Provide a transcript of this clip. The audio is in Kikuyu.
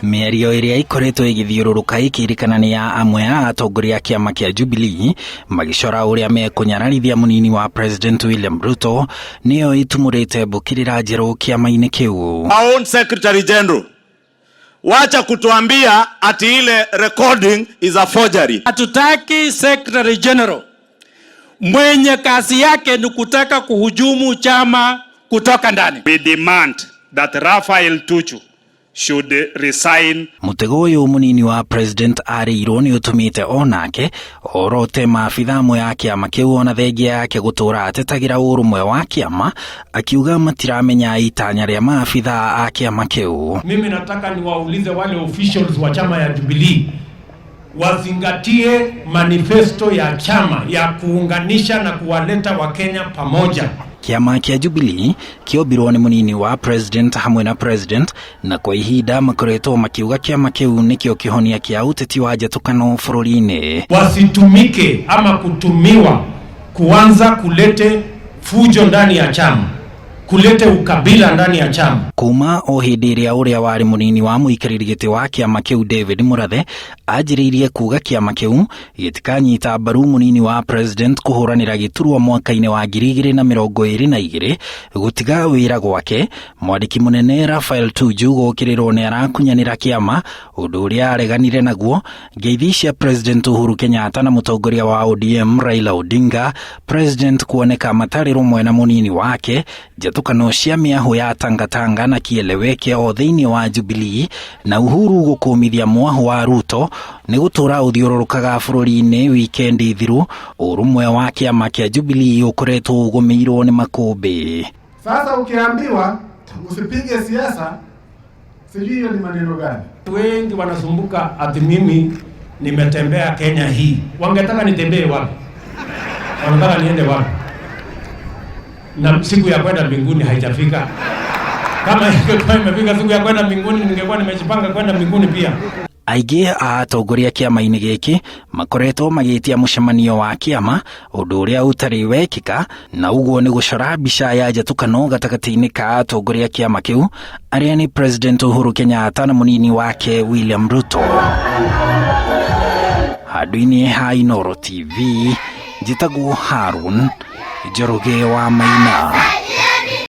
Mĩario ĩrĩa ĩkoretwo ĩgĩthiũrũrũka ĩkĩrĩkana nĩ ya amwe a atongoria a kĩama kĩa Jubilee magĩcora ũrĩa mekũnyararithia mũnini wa President William Ruto nĩyo ĩtumũrĩte mbũkĩrĩra njerũ kĩama-inĩ kĩu. Our own Secretary General, wacha kutuambia ati ile recording is a forgery. Hatutaki Secretary General mwenye kazi yake ni kutaka kuhujumu chama kutoka ndani. We demand that Raphael Tuju should resign. Mũtego ũyũ mũnini wa president arĩirwo nĩ ũtũmĩte onake orote maabitha amwe a kĩama kĩu ona thengia yake gũtũra atetagĩra ũrũmwe wa kĩama akiuga matiramenya itanya rĩa maabitha a kĩama kĩu. Mimi nataka niwaulize wale officials wa chama ya Jubilee wazingatie manifesto ya chama ya kuunganisha na kuwaleta Wakenya pamoja. Kĩama kĩa Jubilee kĩombirwo nĩ mũnini wa president hamwe na president na kwa ihinda makoretwo makiuga kĩama kĩu nĩkĩo kĩhonia kĩa ũteti wa njatũkano bũrũri-inĩ. Wasitumike ama kutumiwa kuanza kulete fujo ndani ya chama, kulete ukabila ndani ya chama. Kuma o hĩndĩ ĩrĩa ũrĩa warĩ mũnini wa mũikarĩri gĩtĩ wa kĩama kĩu David Murathe anjĩrĩirie kuga kĩama kĩu gĩtikanyita mbaru mũnini wa president kũhũranĩra gĩturwa mwaka-inĩ wa 2022 gũtiga wĩra gwake, mwandĩki mũnene Raphael Tuju gũkĩrĩrwo nĩ arakunyanĩra kĩama ũndũ ũrĩa areganire naguo. Ngeithi cia President Uhuru Kenyatta na mũtongoria wa ODM Raila Odinga, president kuoneka matarĩ rũmwe na mũnini wake, njatũkano cia mĩahũ ya Tangatanga na Kieleweke o thĩinĩ wa Jubilee, na Uhuru gũkũmithia mwahũ wa Ruto nĩ gũtũra ũthiũrũrũkaga bũrũri-inĩ wikendi thiru, ũrũmwe wa kĩama kĩa Jubilee ũkoretwo ũgũmĩirwo nĩ makũmbĩ. Sasa ukiambiwa usipige siasa, sijui hiyo ni maneno gani? Wengi wanasumbuka ati mimi nimetembea Kenya hii. Wangetaka nitembee wapi? Wanataka niende wapi? Na siku ya kwenda mbinguni haijafika. Kama ingekuwa imefika siku ya kwenda mbinguni, ningekuwa nimejipanga kwenda mbinguni pia. Aingĩ a atongoria kĩama-inĩ gĩkĩ makoretwo magĩtia mũcemanio wa kĩama ũndũ ũrĩa ũtarĩ wekĩka, na ũguo nĩ gũcora mbica ya njatũkano gatagatĩ-inĩ ka atongoria kĩama kĩu arĩa nĩ President Uhuru Kenyatta na mũnini wake William Ruto. Handũ-inĩ ha Inooro TV, njĩtagwo Harun Njoroge wa Maina.